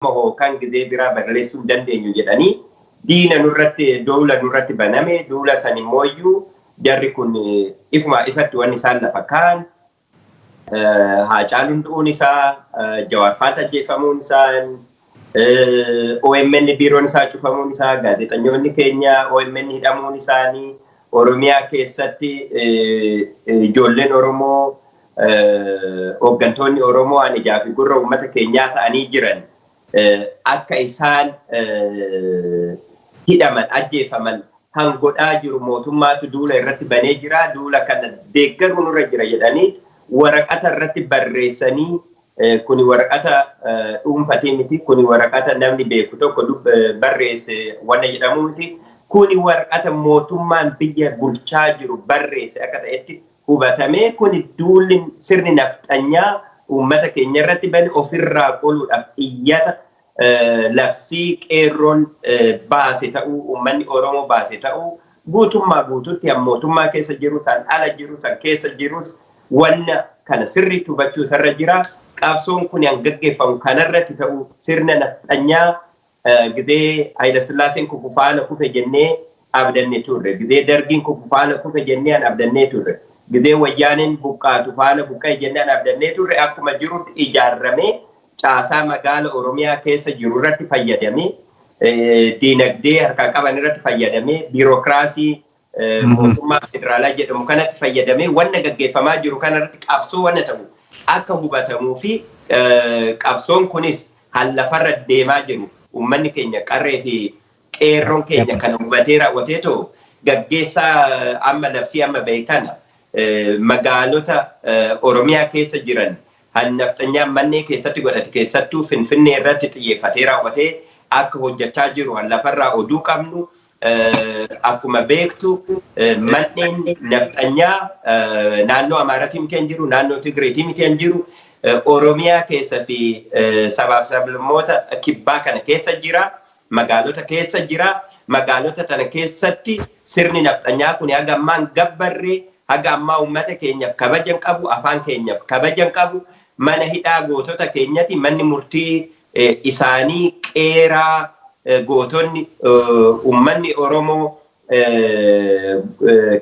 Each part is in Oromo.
Hookaan gizee biraa barreessuu hin dandeenyu jedhanii diina nurratti, duula nurratti baname. Duula san immoo iyyuu jarri kun ifuma ifatti wanni isaan lafa kaan Haacaaluun du'uun isaa, Jawaarfaat ajjeefamuun isaa, OMN biiroon isaa cufamuun isaa, gaazexeessitoonni keenya OMN hidhamuun isaanii, Oromiyaa keessatti ijoolleen Oromoo, hooggantoonni Oromoo ani ijaa fi gurra uummata keenyaa ta'anii jiran akka isaan hidhaman, ajjeefaman hangodhaa jiru, mootummaatu duula irratti banee jira, duula kana deeggaruu nurra jira jedhanii waraqata irratti barreessanii. Kuni waraqata dhuunfatee miti, kuni waraqata namni beeku tokko barreesse wanna jedhamu miti, kuni waraqata mootummaan biyya bulchaa jiru barreesse akka ta'etti hubatamee, kuni duulli sirni nafxanyaa uummata keenya irratti bane ofirraa qoluudhaaf iyyata labsii qeerroon baase ta'uu, uummanni Oromoo baase ta'uu, guutummaa guututti mootummaa keessa jiru san, ala jiru san, keessa jirus wanna kana sirriitti hubachuu isarra jira. Qabsoon kun han gaggeeffamu kanarratti ta'uu, sirna nafxanyaa gizee Hayilasillaaseen kufu faana kufe jennee abdannee turre. Gizee Dargiin kufu faana kufe jennee an abdannee turre. Gizee Wayyaaneen buqqaatu faana buqqa'e jennee an abdannee turre. Akkuma jirutti ijaarramee caasaa magaala Oromiyaa keessa jiru irratti fayyadamee, diinagdee harkaa qaban irratti fayyadamee, biirokiraasii mootummaa federaalaa jedhamu kanatti fayyadamee wanna gaggeeffamaa jiru kanarratti qabsoo wanna ta'u akka hubatamuu fi qabsoon kunis hallafarra deemaa jiru, uummanni keenya qarree fi qeerroon keenya kan hubatee raawwatee ta'u, gaggeessaa amma labsii amma bahe kana magaalota Oromiyaa keessa jiran nafxanyaan mannee keessatti godhate, keessattuu Finfinnee irratti xiyyeeffatee raawwatee akka hojjechaa jiru lafarraa oduu qabnu. Akkuma beektu manneen nafxanyaa naannoo Amaaratii miti kan jiru, naannoo Tigreetii miti kan jiru, Oromiyaa keessa fi sabaaf sablammoota kibbaa kana keessa jira, magaalota keessa jira. Magaalota tana keessatti sirni nafxanyaa kun haga ammaan gabbarree, haga ammaa uummata keenyaaf kabajan qabu, afaan keenyaaf kabajan qabu. Mana hidhaa gootota keenyati, manni murtii isaanii qeeraa gootonni uummanni Oromoo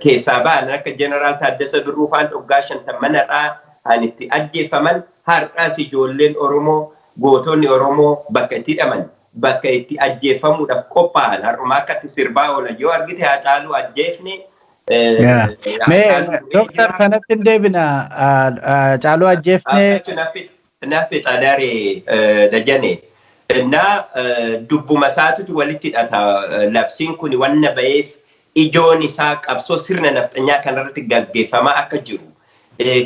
keessaa ba'an akka Jeneraal Taaddasa Birruu faan dhoggaa 50 manarraa kan itti ajjeefaman, har'as ijoolleen Oromoo, gootonni Oromoo bakka itti hidhaman, bakka itti ajjeefamuudhaaf qophaa'an, har'uma akka itti sirbaa oolan yoo argite, Haacaaluu ajjeefne. Mee Dooktar, sanatti hin deebina, Caaluu ajjeefne. Nafi xadaree Dajane. Innaa dubbuma isaatitu walitti hidhata. Labsiin kun wanna ba'eef ijoon isaa qabsoo sirna nafxanyaa kanarratti gaggeeffamaa akka jiru.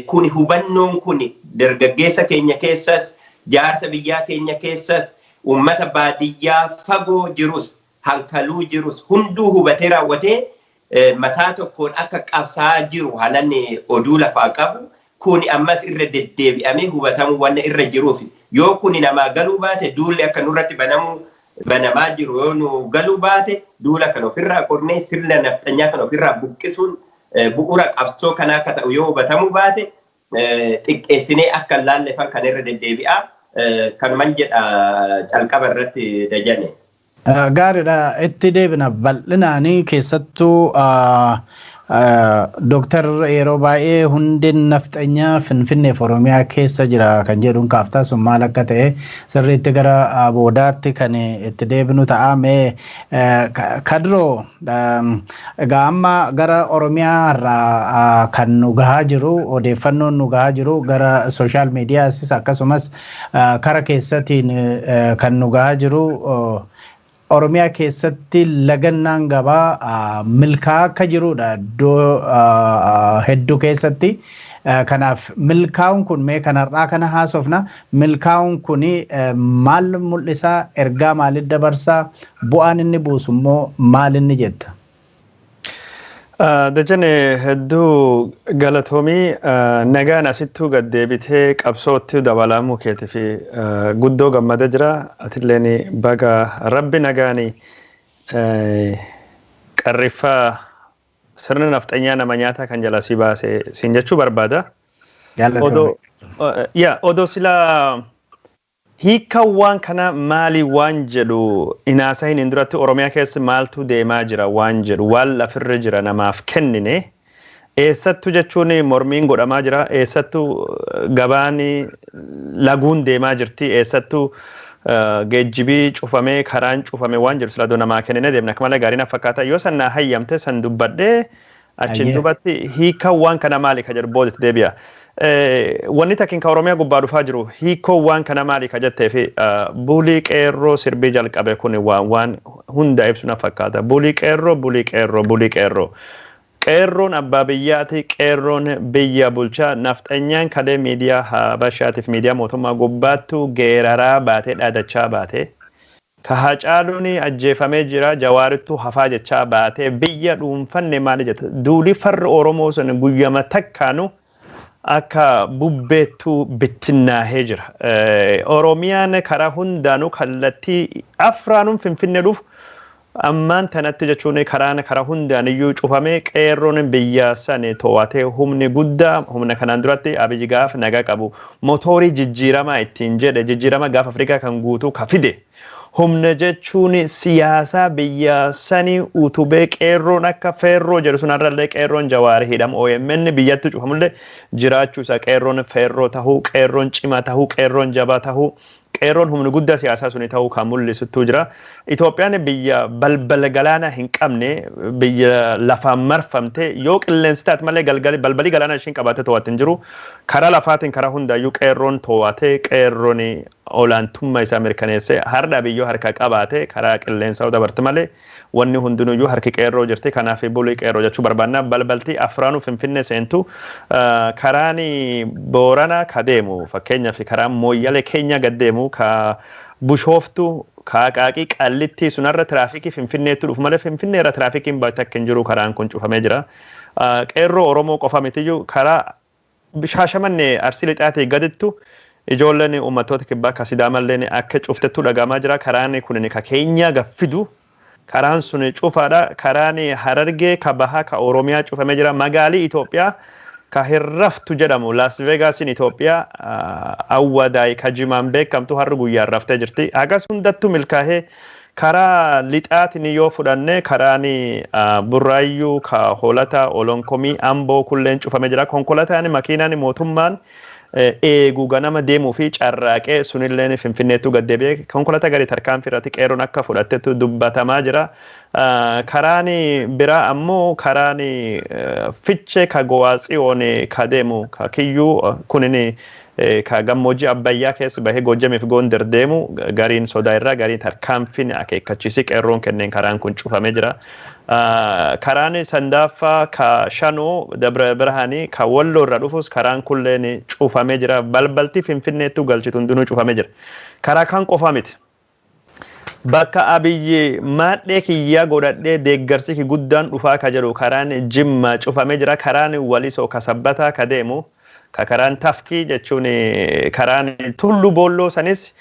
Kun hubannoon kun dargaggeessa keenya keessas, jaarsa biyyaa keenya keessas, uummata baadiyyaa fagoo jirus, hankaluu jirus hunduu hubatee raawwatee mataa tokkoon akka qabsaa'aa jiru halan oduu lafaa qabu. Kun ammas irra deddeebi'amee hubatamuu wanna irra jiruuf, yoo kuni namaa galuu baate, duulli akka nurratti banamuu banamaa jiru yoo nu galuu baate, duula kana ofirraa qornee sirna nafxanyaa kana ofirraa buqqisuun bu'uura qabsoo kanaa akka ta'u yoo hubatamuu baate, xiqqeessinee akka hin laallefan kan irra deddeebi'aa kanuman jedha calqaba irratti, Dajane. Gaariidha, itti deebina bal'inaanii. Keessattuu Dooktar, yeroo baay'ee hundeen nafxanyaa Finfinneef Oromiyaa keessa jira kan jedhuun kaaftaa, sun maal akka ta'e sirriitti gara boodaatti kan itti deebinu ta'a. Mee Kadroo, egaa amma gara Oromiyaa irraa kan nu gahaa jiru, odeeffannoon nu gahaa jiru gara social mediasis akkasumas kara keessatiin kan nu gahaa jiru, Oromiyaa keessatti lagannaan gabaa milkaa'aa akka jirudha iddoo hedduu keessatti. Kanaaf milkaa'uun kun, mee kanarraa kana haasofna. Milkaa'uun kun maal mul'isaa? Ergaa maaliif dabarsaa? Bu'aan inni buusu immoo maal inni jetta? Dajane, hedduu galatoomii. Nagaan asittuu gad deebitee qabsootti dabalamuu keetii fi guddoo gammada jira. Atilleen baga Rabbi nagaani qarriffaa sirna nafxanyaa nama nyaataa kan jala si baase siin jechuu barbaada. Odoo silaa Hiikkaan waan kana maali waan jedhu hinaasahin hin duratti, Oromiyaa keessa maaltu deemaa jira waan jedhu, waan lafirra jira namaaf kennine, eessattu jechuun mormiin godhamaa jira, eessattu gabaan laguun deemaa jirti, eessattu geejjibii cufamee, karaan cufame waan jedhu sila namaa kennine deemna akka malee gaarii na fakkaata. Yoo san naa hayyamte, san dubbadhee achiin duubatti hiikkaan waan kana maali ka jedhu boodatti deebi'a. Wanni takkin ka Oromiyaa gubbaa dhufaa jiru, hiikoo waan kana maali ka jettee fi bulii qeerroo sirbii jalqabe kun waan hunda ibsu na fakkaata. Bulii qeerroo, bulii qeerroo, bulii qeerroo. Qeerroon abbaa biyyaati, qeerroon biyya bulchaa. Nafxanyaan kalee miidiyaa Habashaatiif miidiyaa mootummaa gubbaattu geeraraa baatee, dhaadachaa baatee. Ka Hacaaluun ajjeefamee jira, Jawaarittuu hafaa jechaa baatee, biyya dhuunfanne maali jetta. Duuli farri Oromoo sun guyyama takkaanu akka bubbeettuu bittinnaahee jira. Oromiyaan karaa hundaanuu kallattii afraanuun Finfinnee dhufu ammaan tanatti jechuun karaan karaa hundaan iyyuu cufamee, qeerroon biyya san to'atee, humni guddaa, humna kanaan duratti Abiyyi gaaf nagaa qabu motoorii jijjiiramaa ittiin jedhe, jijjiirama gaaf Afrikaa kan guutuu ka fide, humna jechuun siyaasaa biyya sanii utubee, qeerroon akka feerroo jedhu sun har'allee qeerroon Jawaari hidhamu, OMN biyyatti cufamullee jiraachuu isaa, qeerroon feerroo tahuu, qeerroon cimaa tahuu, qeerroon jabaa tahuu, qeerroon humni guddaa siyaasaa suni ta'uu kan mul'isutu jira. Itoophiyaan biyya balbala galaanaa hin qabne, biyya lafaan marfamte, yoo qilleensi taate malee galgali balbalii galaanaa ishiin qabaate to'atte hin jiru. Karaa lafaatiin karaa hundaayyuu qeerroon to'ate, qeerroon olaantummaa isaa mirkaneessee, har'a biyyoo harka qabaate karaa qilleensaa dabarte malee wanni hundinuyyuu harki qeerroo jirti. Kanaaf bulii qeerroo jechuu barbaanna. Balbaltii afraanuu Finfinnee seentu, karaan Booranaa ka deemu, fakkeenyaaf karaan Mooyyalee keenya gad deemu, ka Bushooftu, ka Aqaaqii Qallittii sunarra tiraafikii Finfinneetti dhufu malee Finfinnee irra tiraafikiin baay'ee akka hin jiru, karaan kun cufamee jira. Qeerroo Oromoo qofa mitiyyuu, karaa Shaashamannee Arsii Lixaatii gadittu ijoolleen uummattoota kibbaa ka Sidaamalleen akka cuftettu dhagahamaa jira. Karaan kun ka keenyaa gaffidu, karaan sun cufaadha. Karaan Harargee ka bahaa ka Oromiyaa cufamee jira. Magaalii Itoophiyaa ka hirraftu jedhamu, Las Vegaasiin Itoophiyaa, Awwadaay ka jimaan beekamtu har'a guyyaan raftee jirti. Hagas hundattuu milkaa'ee, karaa lixaatiin yoo fudhanne, karaan Burraayyuu ka Hoolata, Olonkomii, Amboo kulleen cufamee jira. Konkolaataan makiinaan mootummaan eegu ganama deemuu fi carraaqee sunilleen Finfinneettuu gad deebi'ee, konkolaataa gadi tarkaanfii irratti qeerroon akka fudhattetu dubbatamaa jira. Karaan biraa ammoo karaan Fichee ka Gowaatsiyoon ka deemu, ka Kiyyuu kunin ka gammoojjii Abbayyaa keessa bahee Goojjamiif Gondar deemu, gariin sodaa irraa, gariin tarkaanfiin akeekkachiisii qeerroon kenneen karaan kun cufamee jira. Karaan Sandaaffaa ka Shanoo, Dabra Birhaanii ka Walloo irra dhufus karaan kulleen cufamee jira. Balbalti Finfinneettuu galchitu hundinuu cufamee jira. Karaa kan qofa miti. Bakka Abiyyi maadhee kiyyaa godhadhee deeggarsi guddaan dhufaa ka jedhu, karaan Jimma cufamee jira. Karaan Walisoo ka Sabbataa ka deemu, ka karaan Tafkii jechuun karaan Tullu Boolloo sanis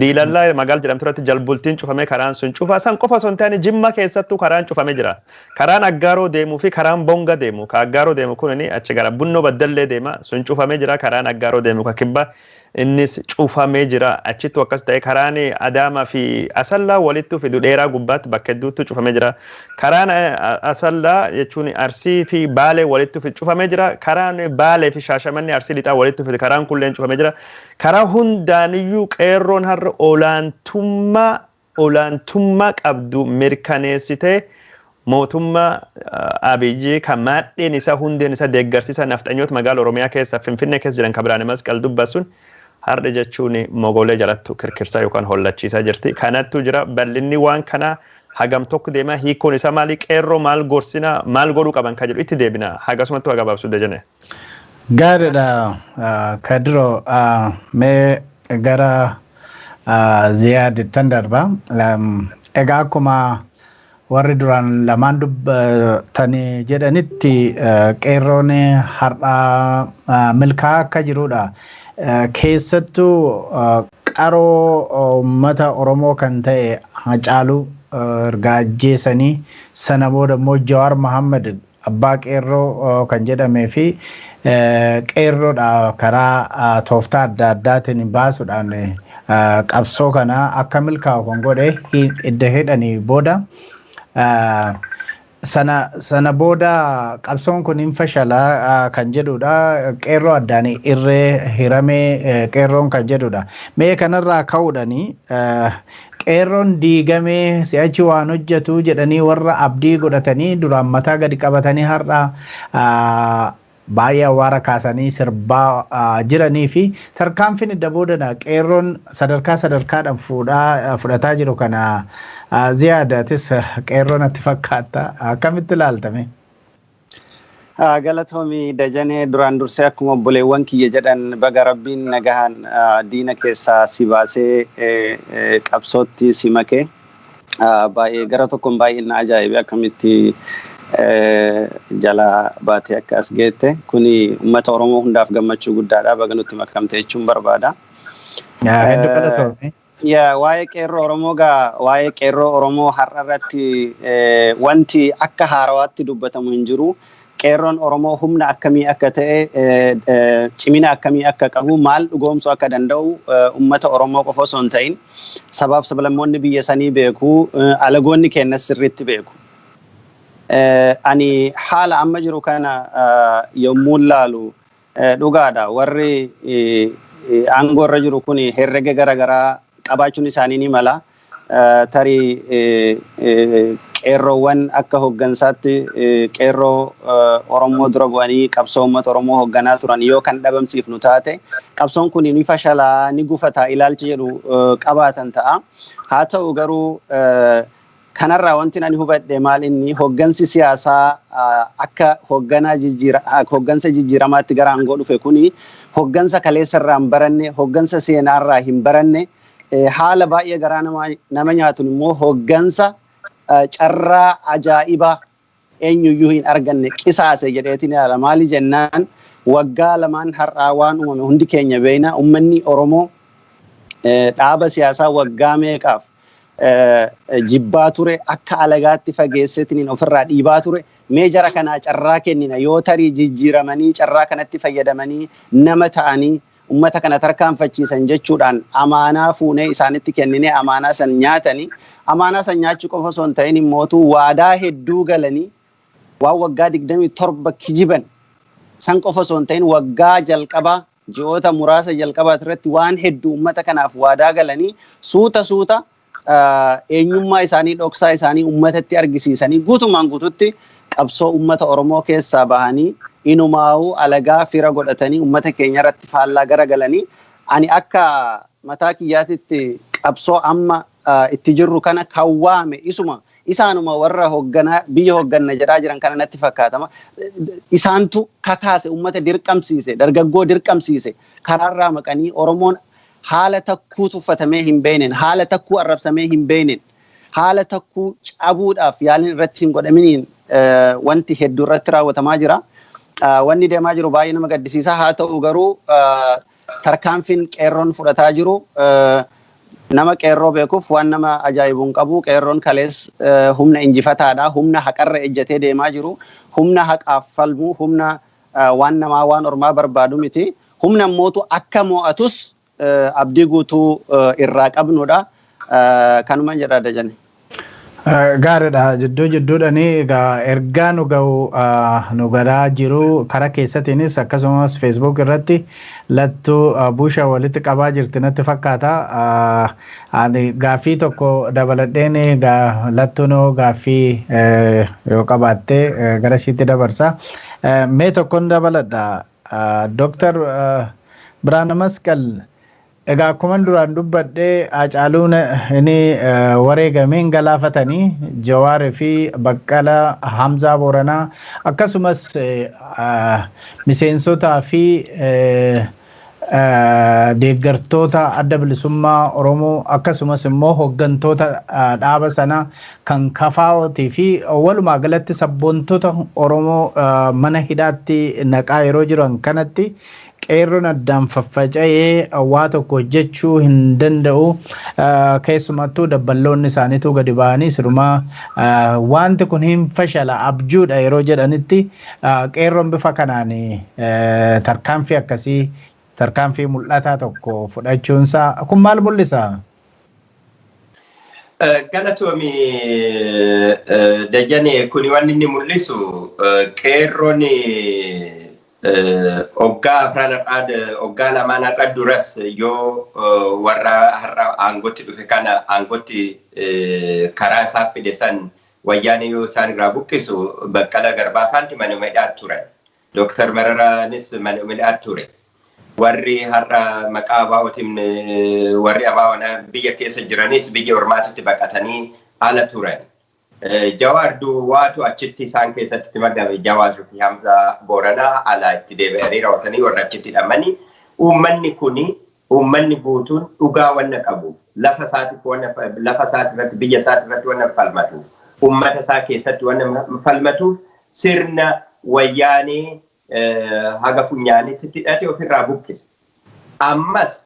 Diilallaa magaala jedhamtu irratti jalbultiin cufamee karaan sun cufa. San qofa osoo hin taane, Jimma keessattuu karaan cufamee jira. Karaan Aggaaroo deemuu fi karaan Bonga deemu, ka Aggaaroo deemu kun achi gara Bunnoo Baddallee deema, sun cufamee jira. Karaan Aggaaroo deemu ka kibba innis cufamee jira. Achittu akkas ta'e, karaan Adaamaa fi Asallaa walittu fidu dheeraa gubbaatti bakka hedduutti cufamee jira. Karaan Asallaa jechuun Arsii fi Baalee walittu fidu cufamee jira. Karaan Baalee fi Shaashamannee Arsii Lixaa walittu fidu, karaan kulleen cufamee jira. Karaa hundaaniyyuu qeerroon har'a olaantummaa qabdu mirkaneessitee, mootummaa Abiyyi kan maadheen isaa, hundeen isaa deeggarsiisa nafxanyoota magaala Oromiyaa keessa Finfinnee keessa jiran kan Birhaane Masqal dubbasuun har'a jechuun mogolee jalattu kirkirsaa yookaan hollachiisaa jirti. Kanattu jira. Bal'inni waan kanaa hagam tokko deemaa, hiikkoon isaa maali, qeerroo maal gorsina, maal godhuu qaban ka jedhu itti deebina, hagasumatti waa gabaabsuu dajane. Gaariidha, Kadiroo, mee gara Ziyaadittan darba. Egaa akkuma warri duraan lamaan dubbatanii jedhanitti, qeerroon har'aa milkaa'aa akka jirudha. Keessattuu qaroo uummata Oromoo kan ta'e Hacaaluu erga ajjeesanii sana booda immoo Jawaar Mohaammed Abbaa qeerroo kan jedhamee fi qeerroodha karaa tooftaa adda addaatiin baasuudhaan qabsoo kana akka milkaa'u kan godhe idda hidhanii booda sana booda qabsoon kun hin fashalaa kan jedhudha. Qeerroo addaan irree hiramee qeerroon kan jedhudha. Mee kanarraa ka'uudhani qeerroon diigamee si'achi waan hojjetu jedhanii warra abdii godhatanii duraan mataa gadi qabatanii har'a baay'ee awwaara kaasanii sirbaa jiranii fi tarkaanfiin idda boodana qeerroon sadarkaa sadarkaadhaan fudhataa jiru kana ziyaadatis qeerroon natti fakkaata, akkamitti ilaaltame? Galatoomii Dajanee. Duraan dursee akkuma obboleewwan kiyya jedhan, baga Rabbiin nagahaan diina keessaa si baasee qabsootti si make. Baay'ee gara tokkoon baay'ee na ajaa'ibe, akkamitti jala baatee akka as geette. Kuni uummata Oromoo hundaaf gammachuu guddaadha. Baga nutti makamte jechuun barbaada. Hedduu galatoomii. Yaa, waa'ee qeerroo Oromoo gaa, waa'ee qeerroo Oromoo har'a irratti wanti akka haarawaatti dubbatamu hin jiru. Qeerroon Oromoo humna akkamii akka ta'e, cimina akkamii akka qabu, maal dhugoomsuu akka danda'u uummata Oromoo qofa osoo hin ta'in sabaaf sablammoonni biyya sanii beeku, alagoonni keenyas sirriitti beeku. Ani haala amma jiru kana yommuu laalu, dhugaadha, warri aangoo irra jiru kun herrega garaagaraa qabaachuun isaanii ni mala. Tarii qeerroowwan akka hooggansaatti qeerroo Oromoo dura bu'anii qabsoo uummata Oromoo hoogganaa turan yoo kan dhabamsiifnu taate, qabsoon kun ni fashalaa, ni gufataa ilaalcha jedhu qabaatan ta'a. Haa ta'u garuu, kanarraa wanti ani hubadhe maal inni, hooggansi siyaasaa akka hoogganaa hooggansa jijjiiramaatti gara aangoo dhufe kuni hooggansa kaleessarraa hin baranne, hooggansa seenaarraa hin baranne, haala baay'ee garaa nama nyaatun immoo hooggansa carraa ajaa'ibaa eenyuyyuu hin arganne qisaase jedheetiin ilaala. Maali jennaan, waggaa 2n har'aa waan uumame hundi keenya beekna. Uummanni Oromoo dhaaba siyaasaa waggaa meeqaaf jibbaa ture, akka alagaatti fageesseetiin ofirraa dhiibaa ture. Mee jara kanaa carraa kennina, yoo tarii jijjiiramanii carraa kanatti fayyadamanii nama ta'anii ummata kana tarkaanfachiisan jechuudhaan amaanaa fuunee isaanitti kennine. Amaanaa san nyaatanii, amaanaa san nyaachuu qofa osoo hin ta'in immootu waadaa hedduu galanii, waan waggaa 27 kijiban san qofa osoo hin ta'in, waggaa jalqabaa ji'oota muraasa jalqabaa irratti waan hedduu ummata kanaaf waadaa galanii, suuta suuta eenyummaa isaanii, dhoksaa isaanii ummatatti argisiisanii, guutumaan guututti qabsoo ummata Oromoo keessaa bahanii, inumaa'uu alagaa fira godhatanii ummata keenya irratti faallaa garagalanii, ani akka mataa kiyyaatitti qabsoo amma itti jirru kana kan waame isuma isaanuma warra hoogganaa biyya hoogganna jedhaa jiran kana natti fakkaatama. Isaantu kakaase, ummata dirqamsiise, dargaggoo dirqamsiise. Karaarraa maqanii Oromoon haala takkuu tuffatamee hin beekneen, haala takkuu arrabsamee hin beekneen, haala takkuu cabuudhaaf yaaliin irratti hin godhaminiin wanti hedduu irratti raawwatamaa jira. Wanni deemaa jiru baay'ee nama gaddisiisa. Haa ta'u garuu, tarkaanfiin qeerroon fudhataa jiru nama qeerroo beekuuf waan nama ajaa'ibu hin qabu. Qeerroon kalees humna injifataadha. Humna haqarra ejjatee deemaa jiru. Humna haqaaf falmu, humna waan namaa waan ormaa barbaadu miti. Humna mootu akka mo'atus abdii guutuu irraa qabnudha. Kanumaan jedha, Dajane. Gaariidha. Jidduu jidduudhaan egaa ergaa nu ga'u nu garaa jiru karaa keessatiinis akkasumas Facebook irratti Lattuu Busha walitti qabaa jirti natti fakkaata. Ani gaaffii tokko dabaladheen, Lattuun gaaffii yoo qabaatte gara ishiitti dabarsa. Mee tokkoon dabaladha. Dooktar Biraana Masqal, egaa akkuma duraan dubbadhee, Hacaaluun inni wareegameen galaafatanii Jawaarii fi Baqqala, Hamzaa Booranaa, akkasumas miseensotaa fi deeggartoota Adda Bilisummaa Oromoo, akkasumas immoo hooggantoota dhaaba sana kan KFO'tii fi walumaa galatti sabboontota Oromoo mana hidhaatti naqaa yeroo jiran kanatti, Qeerroon addaan faffaca'ee waa tokko hojjechuu hin danda'u. Keessumattuu dabballoonni isaaniitu gadi ba'anii sirumaa wanti kun hin fashala, abjuudha yeroo jedhanitti, qeerroon bifa kanaan tarkaanfii akkasii, tarkaanfii mul'ataa tokko fudhachuunsaa kun maal mul'isa? Galatoomi, Dajane. Kuni wanni inni mul'isu, qeerroon hoggaa afran har'aa, hoggaa lamaan har'a duras yoo warra har'a aangootti dhufe kana aangootti karaa isaa fide san, Wayyaanee, yoo isaan irraa buqqisu, Baqqala Garbaa faanti mana hidhaa turan. Dooktar Mararaanis mana hidhaa ture. Warri har'a maqaa ABO'tiin, warri ABO biyya keessa jiranis biyya ormaatitti baqatanii ala turan. Jawaar duwwaatu achitti isaan keessatti magame. Jawaar fi Hamza Booranaa ala itti deebi'anii raawwatanii warra achitti hidhamanii. Uummanni kuni, uummanni guutuun dhugaa wanna qabu, lafa isaatiif, wanna lafa isaati irratti, biyya isaati irratti wanna falmatuuf, uummata isaa keessatti wanna falmatuuf, sirna Wayyaanee haga funyaanitti hidhate ofirraa buqqise. Ammas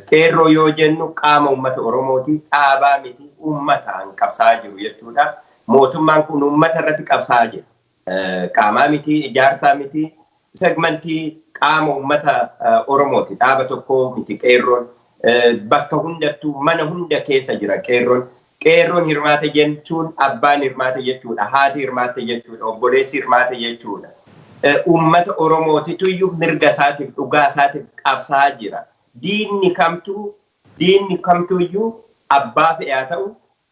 qeerroo yoo jennu qaama uummata Oromooti, dhaabaa miti, uummataan qabsaa'aa jiru jechuudha. Mootummaan kun uummata irratti qabsaa'aa jira. Qaamaa miti, ijaarsaa miti, segmentii qaama uummata Oromooti. Dhaaba tokko miti qeerroon. Bakka hundattuu, mana hunda keessa jira qeerroon. Qeerroon hirmaate jechuun abbaan hirmaate jechuudha. Haati hirmaate jechuudha. Obboleessi hirmaate jechuudha. Uummata Oromootitu iyyuu mirga isaatiif, dhugaa isaatiif qabsaa'aa jira. Diinni kamtuu iyyuu abbaa fe'aa ta'u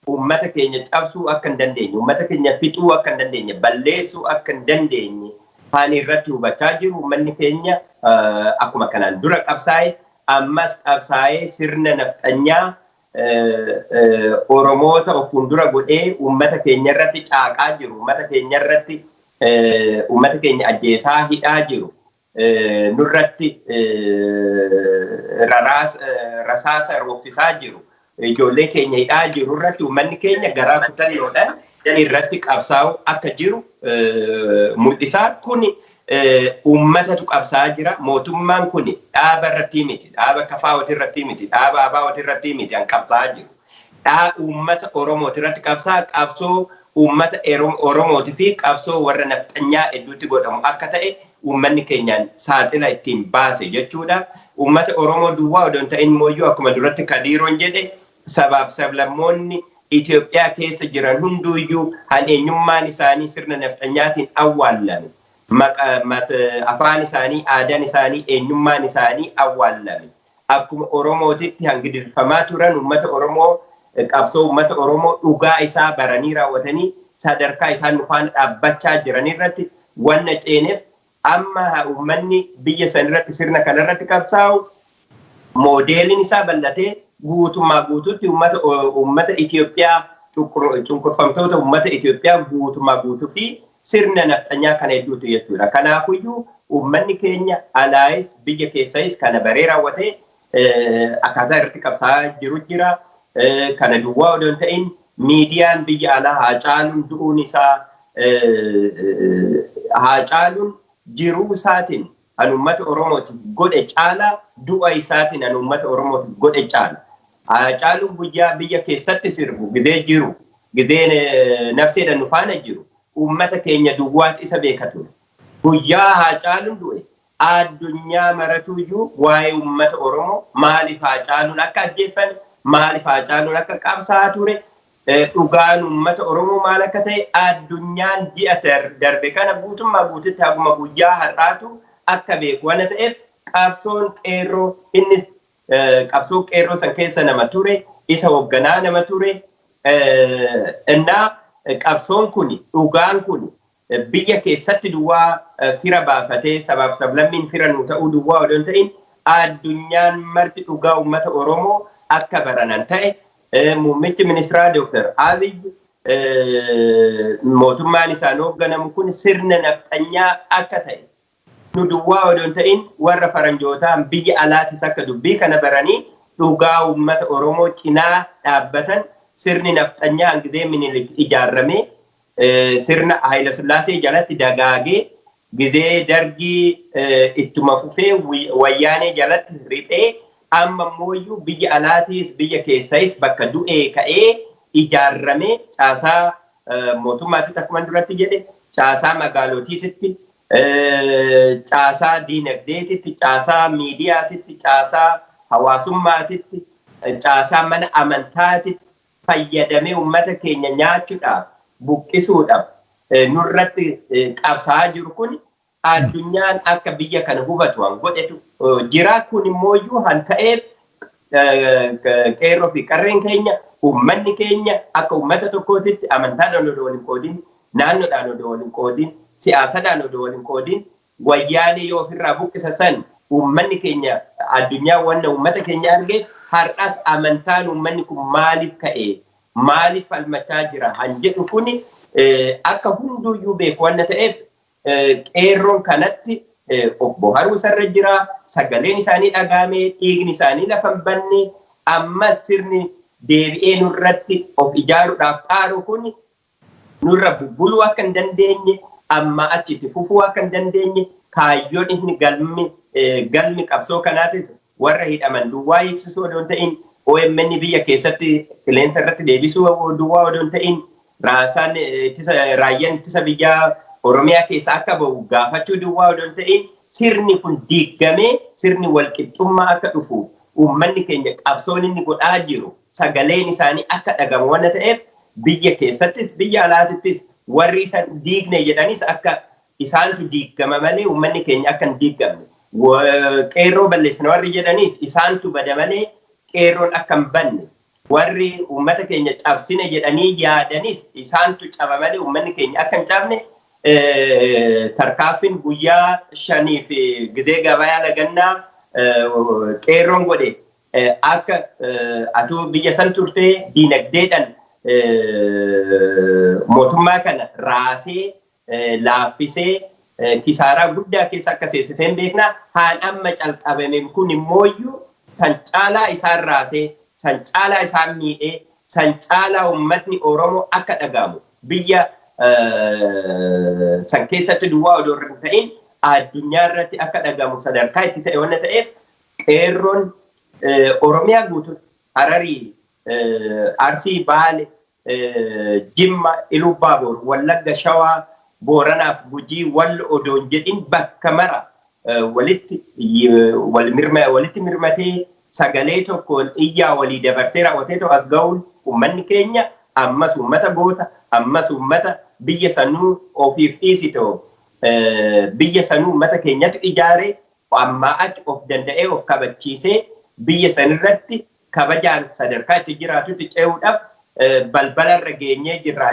uummata keenya cabsuu akka hin dandeenye, uummata keenya fixuu akka hin dandeenye, balleessuu akka hin dandeenye kan irratti hubachaa jiru. Uummanni keenya akkuma kanaan dura qabsaa'e ammas qabsaa'ee sirna nafxanyaa Oromoota of fuuldura godhee uummata keenya irratti caaqaa jiru, uummata keenya irratti, uummata keenya ajjeesaa hidhaa jiru, nurratti rasaasa roobsisaa jiru, ijoollee keenya hidhaa jiru irratti uummanni keenya garaa kutannoodhaan irratti qabsaa'u akka jiru mul'isaa. Kuni uummatatu qabsaa'aa jira. Mootummaan kun dhaaba irratti miti, dhaaba kafaawati irratti miti, dhaaba abaawati irratti miti an qabsaa'aa jiru. Dhaa uummata Oromooti irratti qabsaa'a. Qabsoo uummata Oromooti fi qabsoo warra nafxanyaa hedduutti godhamu akka ta'e uummanni keenyaan saaxila ittiin baase jechuudha. Uummata Oromoo duwwaa odoo hin ta'in mooyyuu, akkuma duratti Kadiiroon jedhe, sabaaf sablammoonni Itoophiyaa keessa jiran hunduuyyuu han eenyummaan isaanii sirna nafxanyaatiin awwaallame. Afaan isaanii, aadaan isaanii, eenyummaan isaanii awwaallame. Akkuma Oromootitti hangidirfamaa turan, uummata Oromoo, qabsoo uummata Oromoo dhugaa isaa baranii raawwatanii sadarkaa isaan nu faana dhaabbachaa jiran irratti wanna ceeneef, amma uummanni biyya san irratti sirna kanarratti qabsaa'u moodeeliin isaa bal'atee guutummaa guutuutti uummata Itoophiyaa, cunqurfamtoota uummata Itoophiyaa guutummaa guutuu fi sirna nafxanyaa kana hedduutu jechuudha. Kanaafuyyuu uummanni keenya alaayis biyya keessayis kana baree raawwatee akkaataa irratti qabsaa'aa jiru jira. Kana duwwaa odoo hin ta'in, miidiyaan biyya alaa Haacaaluun du'uun isaa, Haacaaluun jiruu isaatiin an uummata Oromootiif godhe caalaa du'a isaatiin an uummata Oromootiif godhe caala. Haacaaluun guyyaa biyya keessatti sirbu gidee jiru, gidee nafseedhaan nu faana jiru, uummata keenya duwwaatu isa beeka ture. Guyyaa Haacaaluun du'e addunyaa maratuyyuu waa'ee uummata Oromoo, maaliif Haacaaluun akka ajjeeffame, maaliif Haacaaluun akka qabsaa'aa ture, dhugaan uummata Oromoo maal akka ta'e addunyaan ji'a darbe kana guutummaa guututti haguma guyyaa har'aatu akka beeku waan ta'eef, qabsoon qeerroo, innis qabsoo qeerroo san keessa nama ture, isa hoogganaa nama ture. Innaa qabsoon kun, dhugaan kun biyya keessatti duwwaa fira baafatee sabaaf sablammiin fira nu ta'uu duwwaa odoo hin ta'in, addunyaan marti dhugaa uummata Oromoo akka baranan ta'e, muummichi ministeeraa Dr. Abiy, mootummaan isaan hoogganamu kun sirna nafxanyaa akka ta'e, nu duwwaa odoo hin ta'in warra faranjootaan biyya alaatis akka dubbii kana baranii dhugaa uummata Oromoo cinaa dhaabbatan. Sirni nafxanyaa hangizee Minilik ijaarramee sirna Haayila Sillaasee jalatti dagaagee Gizee Dargii ittuma fufee Wayyaanee jalatti riphee, amma immoo biyya alaatiis biyya keessaayis bakka du'ee ka'ee ijaarramee caasaa mootummaatitti, akkuma duratti jedhe, caasaa magaalotiititti, caasaa diinagdeetitti, caasaa miidiyaatitti, caasaa hawaasummaatitti, caasaa mana amantaatitti fayyadamee uummata keenya nyaachuudhaaf, buqqisuudhaaf nurratti qabsaa'aa jiru kun addunyaan akka biyya kana hubatu waan godhetu jira. Kun immoo han ta'eef qeerroo fi qarreen keenya, uummanni keenya akka uummata tokkootitti amantaadhaan odoo waliin qoodin, naannoodhaan odoo waliin qoodin, siyaasadhaan odoo waliin qoodin, Wayyaanee yoo ofirraa buqqisa san uummanni keenya addunyaa wanna uummata keenya arge, har'as amantaan uummanni kun maaliif ka'e, maaliif falmachaa jira han jedhu kuni akka hunduyyuu beeku wanna ta'eef, qeerroon kanatti of boharuu isarra jira. Sagaleen isaanii dhagaamee, dhiigni isaanii lafa hin banne, ammas sirni deebi'ee nurratti of ijaaruudhaaf xaaru kun nurra bubbuluu akka hin dandeenye, amma achi itti fufuu akka hin dandeenye, kaayyoon inni galmi qabsoo kanaatis warra hidhaman duwwaa hiiksisuu odoo hin ta'in, OMN biyya keessatti qilleensa irratti deebisuu duwwaa odoo hin ta'in, raasaan ittisa raayyaan ittisa biyyaa Oromiyaa keessa akka bahu gaafachuu duwwaa odoo hin ta'in, sirni kun diigamee sirni walqixxummaa akka dhufuuf uummanni keenya qabsoon inni godhaa jiru sagaleen isaanii akka dhagamu waan ta'eef, biyya keessattis biyya alaatittis warri isa diigne jedhanis akka isaantu diigama malee uummanni keenya akka hin diigamne, qeerroo balleessina warri jedhanis isaantu bada malee qeerroon akka hin banne, warri uummata keenya cabsine jedhanii yaadanis isaantu caba malee uummanni keenya akka hin cabne, tarkaaffiin guyyaa 5 fi gizee gabayaa lagannaa qeerroon godhe akka atuu biyya san turtee diinagdeedhaan mootummaa kana raasee laaffisee kisaaraa guddaa keessa akka seensiseen beekna. Haan amma calqabame kun immooyyuu san caalaa isaan raasee, san caalaa isaan miidhee, san caalaa uummatni Oromoo akka dhagahamu biyya san keessatti duwwaa odoo hin ta'in addunyaa irratti akka dhagahamu sadarkaa itti ta'e waan ta'eef, qeerroon Oromiyaa guutuutti Hararii, Arsii, Baale, Jimma, Iluu Baaboor, Wallagga, Shawaa, Booranaaf Gujii, Wallo odoo hin jedhin bakka mara walitti walitti mirmatee sagalee tokkoon iyyaa walii dabarsee raawwatee as ga'uun, uummanni keenya ammas uummata goota, ammas uummata biyya sanuu ofiif dhiisitoo biyya sanuu uummata keenyatu ijaaree, ammaa achi of danda'ee of kabachiisee biyya sanirratti kabajaan sadarkaa itti jiraatutti ce'uudhaaf balbalarra geenyee jirra.